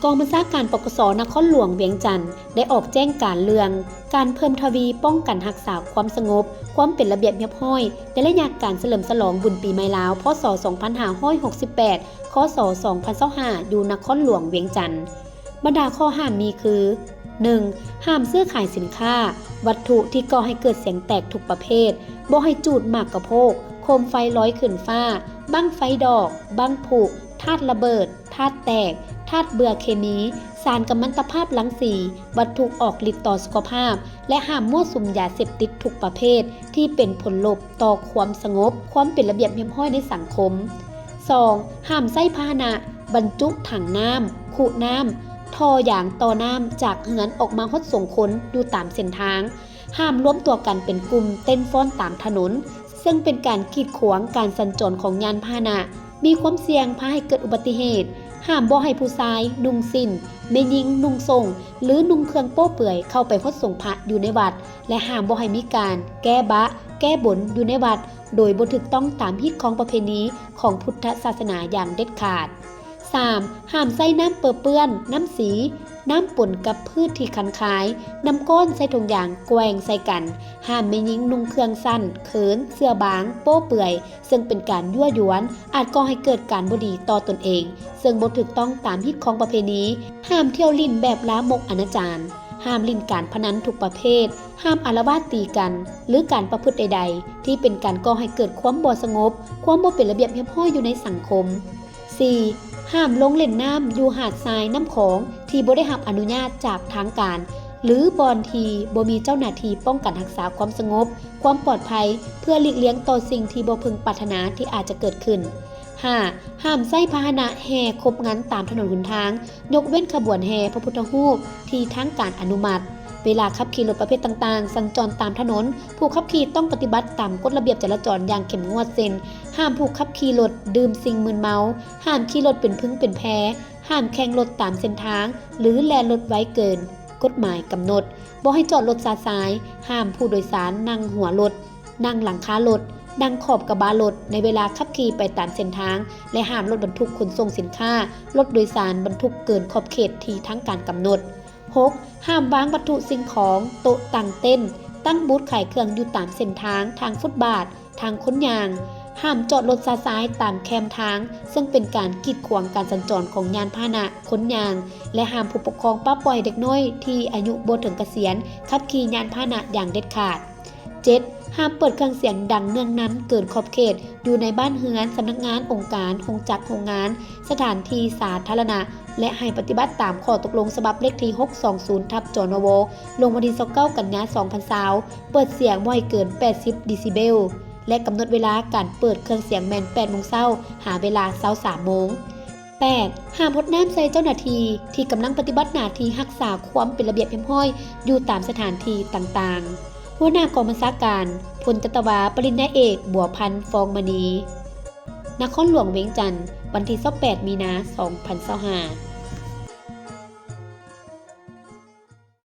ກອງບັນຊາການ ປກສ ນະຄອນຫຼວງວຽງຈັນ ໄດ້ອອກແຈ້ງການເລື່ອງ ການເພີ່ມທະວີປ້ອງກັນຮັກສາຄວາມສະຫງົບ, ຄວາມເປັນລະບຽບຮຽບຮ້ອຍ ໃນໄລຍະການສະເຫຼີມສະຫຼອງບຸນປີໃໝ່ລາວ ພ.ສ. ສອງພັນຫ້າຮ້ອຍຫົກສິບແປດ ຄ.ສ. ສອງພັນຊາວຫ້າ ຢູ່ນະຄອນຫຼວງວຽງຈັນ. ບັນດາຂໍ້ຫ້າມມີຄື ໜຶ່ງ ຫ້າມຊື້ຂາຍສິນຄ້າ, ວັດຖຸທີ່ກໍ່ໃຫ້ເກີດສຽງແຕກທຸກປະເພດ, ບໍ່ໃຫ້ຈູດໝາກກະໂພກ, ໂຄມໄຟລອຍຂຶ້ນຟ້າ, ບັ້ງໄຟດອກ, ບັ້ງຜຸ, ທາດລະເບີດ, ທາດແຕກ, ທາດເບື່ອເຄມີ, ສານກຳມັນຕະພາບລັງສີ, ວັດຖຸອອກລິດຕໍ່ສຸຂະພາບ ແລະ ຫ້າມມົ້ວສຸມຢາເສບຕິດທຸກປະເພດທີ່ເປັນຜົນລົບຕໍ່ຄວາມສະຫງົບ, ຄວາມເປັນລະບຽບຮຽບຮ້ອຍໃນສັງຄົມ. ສອງ ຫ້າມໃຊ້ພາຫະນະບັນຈຸຖັງນ້ຳ, ຄຸນ້ຳ, ທໍ່ຢາງຕໍ່ນ້ຳຈາກເຮືອນອອກມາຮອດສົງຄົນຢູ່ຕາມເສັ້ນທາງ, ຫ້າມລວມຕົວກັນເປັນກຸ່ມເຕັ້ນຟ້ອນຕາມຖະໜົນ, ເຊິ່ງເປັນການກີດຂວາງການສັນຈອນຂອງຍານພາຫະນະ, ມີຄວາມສ່ຽງພາໃຫ້ເກີດອຸບັດຕິເຫດ, ຫ້າມບໍ່ໃຫ້ຜູ້ຊາຍນຸ່ງສິ້ນ, ແມ່ຍິງນຸ່ງໂສ້ງ ຫຼື ນຸ່ງເຄື່ອງໂປ້ເປືອຍເຂົ້າໄປຮອດສົງພະຢູ່ໃນວັດ ແລະ ຫ້າມບໍ່ໃຫ້ມີການແກ້ບະ, ແກ້ບົນຢູ່ໃນວັດ ໂດຍບໍ່ຖືກຕ້ອງຕາມຮີດຄອງປະເພນີຂອງພຸດທະສາສະໜາຢ່າງເດັດຂາດ. ສາມ ຫ້າມໃຊ້ນ້ຳເປິເປື້ອນ, ນ້ຳສີ, ນ້ຳປົນກັບພືດທີ່ຄັນຄາຍ, ນ້ຳກ້ອນໃສ່ຖົງຢາງແກວ່ງໃສ່ກັນ, ຫ້າມແມ່ຍິງນຸ່ງເຄື່ອງສັ້ນ, ເຂີນ, ເສື້ອບາງ, ໂປ້ເປືອຍ, ເຊິ່ງເປັນການຍົວະຢວນ, ອາດກໍ່ໃຫ້ເກີດການບໍ່ດີຕໍ່ຕົນເອງ, ເຊິ່ງບໍ່ຖືກຕ້ອງຕາມຮີດຄອງປະເພນີ, ຫ້າມທ່ຽວຫຼິ້ນແບບລາມົກອະນາຈານ, ຫ້າມຫຼິ້ນການພະນັນທຸກປະເພດ, ຫ້າມອາລະວາດຕີກັນ ຫຼື ການປະພຶດໃດໆ ທີ່ເປັນການກໍ່ໃຫ້ເກີດຄວາມບໍ່ສະຫງົບ, ຄວາມບໍ່ເປັນລະບຽບຮຽບຮ້ອຍຢູ່ໃນສັງຄົມ. ສີ່ ຫ້າມລົງຫຼິ້ນນ້ຳຢູ່ຫາດຊາຍນ້ຳຂອງທີ່ບໍ່ໄດ້ຮັບອະນຸຍາດຈາກທາງການ ຫຼື ບ່ອນທີ່ບໍ່ມີເຈົ້າໜ້າທີ່ປ້ອງກັນຮັກສາຄວາມສະຫງົບ, ຄວາມປອດໄພ ເພື່ອຫຼີກລ່ຽງຕໍ່ສິ່ງທີ່ບໍ່ເພິ່ງປາດຖະໜາທີ່ອາດຈະເກີດຂຶ້ນ. ຫ້າ ຫ້າມໃຊ້ພາຫະນະແຫ່ຄົບງັນຕາມຖະໜົນຫົນທາງ, ຍົກເວັ້ນຂະບວນແຫ່ພະພຸດທະຮູບທີ່ທາງການອະນຸມັດ. ເວລາຂັບຂີ່ລົດປະເພດຕ່າງໆ ສັນຈອນຕາມຖະໜົນ, ຜູ້ຂັບຂີ່ຕ້ອງປະຕິບັດຕາມກົດລະບຽບຈະລາຈອນຢ່າງເຂັ້ມງວດ ເຊັ່ນ ຫ້າມຜູ້ຂັບຂີ່ລົດດື່ມສິ່ງມຶນເມົາ, ຫ້າມຂີ່ລົດເປັນພຶງເປັນແພ, ຫ້າມແຂ່ງລົດຕາມເສັ້ນທາງ ຫຼື ແລ່ນລົດໄວເກີນກົດໝາຍກຳນົດ, ບໍ່ໃຫ້ຈອດລົດຊະຊາຍ, ຫ້າມຜູ້ໂດຍສານນັ່ງຫົວລົດ, ນັ່ງຫຼັງຄາລົດ, ນັ່ງຂອບກະບະລົດ ໃນເວລາຂັບຂີ່ໄປຕາມເສັ້ນທາງ ແລະ ຫ້າມລົດບັນທຸກຂົນສົ່ງສິນຄ້າ, ລົດໂດຍສານບັນທຸກເກີນຂອບເຂດທີ່ທາງການກຳນົດ. ຫົກ ຫ້າມວາງວັດຖຸສິ່ງຂອງ, ໂຕະ, ຕັ່ງເຕັ້ນ, ຕັ້ງບູດຂາຍເຄື່ອງຢູ່ຕາມເສັ້ນທາງ, ທາງຟຸດບາດ, ທາງຄົນຍ່າງ, ຫ້າມຈອດລົດຊະຊາຍຕາມແຄມທາງ, ເຊິ່ງເປັນການກີດຂວາງການສັນຈອນຂອງຍານພາຫະນະ, ຄົນຍ່າງ ແລະ ຫ້າມຜູ້ປົກຄອງປະປ່ອຍເດັກນ້ອຍທີ່ອາຍຸບໍ່ເຖິງກະສຽນຂັບຂີ່ຍານພາຫະນະຢ່າງເດັດຂາດ. ເຈັດ ຫ້າມເປີດເຄື່ອງສຽງດັງເນື່ອງນັນເກີນຂອບເຂດຢູ່ໃນບ້ານເຮືອນ, ສຳນັກງານ, ອົງການ, ໂຮງຈັກ, ໂຮງງານ, ສະຖານທີ່ສາທາລະນະ ແລະ ໃຫ້ປະຕິບັດຕາມຂໍ້ຕົກລົງສະບັບເລກທີຫົກສອງສູນ ທັບ ຈນວ ລົງວັນທີຊາວເກົ້າ ກັນຍາ ສອງພັນຊາວ ເປີດສຽງບໍ່ໃຫ້ເກີນແປດສິບເດຊິເບວ ແລະ ກຳນົດເວລາການເປີດເຄື່ອງສຽງແມ່ນແປດໂມງເຊົ້າ ຫາເວລາຊາວສາມໂມງ. ແປດ ຫ້າມຫົດນ້ຳໃສ່ເຈົ້າໜ້າທີ່ທີ່ກຳລັງປະຕິບັດໜ້າທີ່ຮັກສາຄວາມເປັນລະບຽບຮຽບຮ້ອຍຢູ່ຕາມສະຖານທີ່ຕ່າງໆ. ຫົວໜ້າກອງບັນຊາການ ພົນຈັດຕະວາ ປະລິນຍາເອກ ບົວພັນ ຟອງມະນີ. ນະຄອນຫຼວງວຽງຈັນ, ວັນທີຊາວແປດ ມີນາ ສອງພັນຊາວຫ້າ.